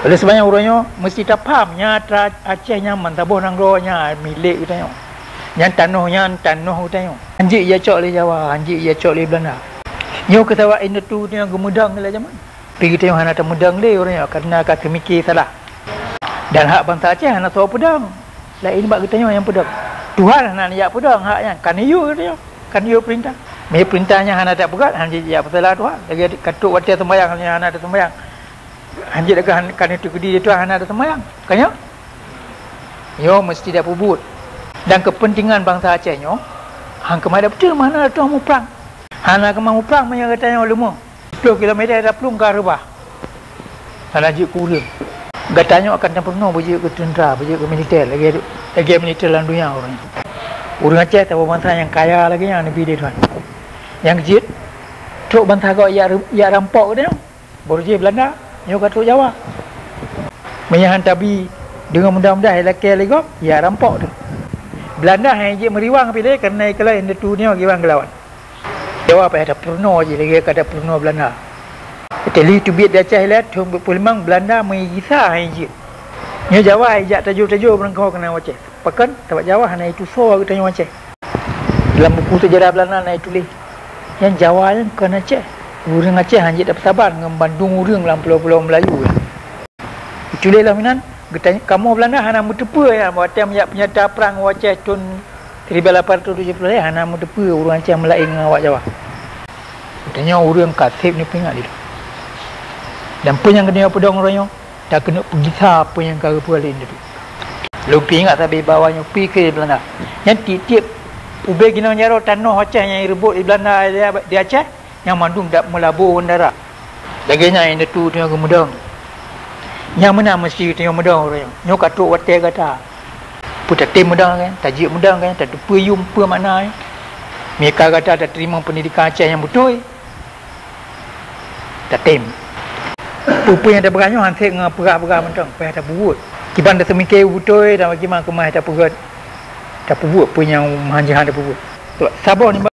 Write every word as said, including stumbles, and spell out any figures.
Oleh sebab nyan uroe nyoe meusti tapham, nyan atra Aceh nyan ban saboh nanggroe nyan milék geutanyoe. Nyan tanoh nyan tanoh geutanyoe. Hanjeuet jicok lé Jawa, hanjeuet jicok lé Beulanda. Nyoe keu sabab indatu geutanyoe geumeudong lé jameun. Tapi geutanyoe hana tameudong lé uroe nyoe kareuna ka teumike salah. Dan hak bansa Aceh hana soe peudong. Laén bak geutanyoe nyang peudong. Tuhan hana neujak peudong hak nyan, ka neuyue geutanyoe, ka neuyue peurintah. Meunyoe peurintah nyan hana tapeugét, hana jijak peusalah Tuhan. Lagèe ka trok watèe seumbahyang nyan hana taseumbahyang. Hanjeuet ka, ka neuteukeudi lé Tuhan hana taseumbahyang. Ka nyoe? Nyoe meusti tapeubuet. Dan keupeuntengan bansa Aceh nyoe, han keumah tapeuteumeung hana tamuprang. Hana keumah muprang meunyoe geutanyoe leumoh. Ploh kilometer taplueng ka reubah. Hana jeuet keu ureueng. Geutanyoe akan tapeurunoe beujeuet keu teuntra, beujeuet keu militer, lagèe, lagèe militer lam donya uroe nyoe. Ureueng Aceh saboh bansa nyang kaya lagèe nyan neubi lé Tuhan. Nyang jeuet, trok bansa gob jak, jak rampok geutanyoe. Baru jih Beulanda, nyoe ka trok Jawa. Meunyoe han tabi deungon mudah-mudah ilakèe lé gob, jak rampok teuh. Beulanda han jeuet meuriwang pih lé kareuna ikalon indatu nyoe kiban geulawan. Jawa payah tapeurunoe jih lagèe ka tapeurunoe Beulanda. Italia teubiet di Aceh ilèe thôn peuet ploh limong, Beulanda meugisa han jeuet. Nyoe Jawa ijak tajô-tajô meureumpok keunan u Aceh. Pakon? Sabab Jawa hana itusoe geutanyoe Aceh. Lam buku sejarah Beulanda na ituléh, nyan Jawa nyan kon Aceh. Ureueng Aceh han jeuet tapeusaban ngon bandum ureueng lam pulo-pulo Meulayu nyan. Ituléh lom inan, geutanyoe, kamoe Beulanda hana meuteupeue nyan, watèe meujak peunyata prang u Aceh thôn seribu lapan ratus tujuh puluh lhèe, hana meuteupeue ureueng Aceh meulaén ngon awak Jawa. Geutanyoe ureueng ka sép neupeuingat lé. Dan peue nyang geutanyoe peudong uroe nyoe, takeuneuk peugisa peue nyang ka geupeu lé indatu. Lôn peuingat sabe bahwa nyoe pih keu Beulanda. Nyan tiep-tiep ubé ginong jaroe tanoh Aceh nyang ireubot lé Beulanda di Aceh, nyan mandum dak meulabô ngon dara. Lagèe nyan indatu tanyoe geumeudong. Nyang meunan meusti tanyoe meudong uroe nyoe. Nyoe ka trok watèe gata. Peue tatem meudong kan, tajeuet meudong kan, tateupeue yum peue makna nyan. Meunyoe ka gata tateurimong peundidikan Aceh nyang beutôi, tatem. Peue-peue nyang tapeugah nyoe han sép ngon peugah-peugah mantong, payah tapeubuet. Kiban taseumike beutôi dan bagaimana keumah tapeugét, tapeubuet peue nyang meuhan jih han tapeubuet. Sabab saboh nibak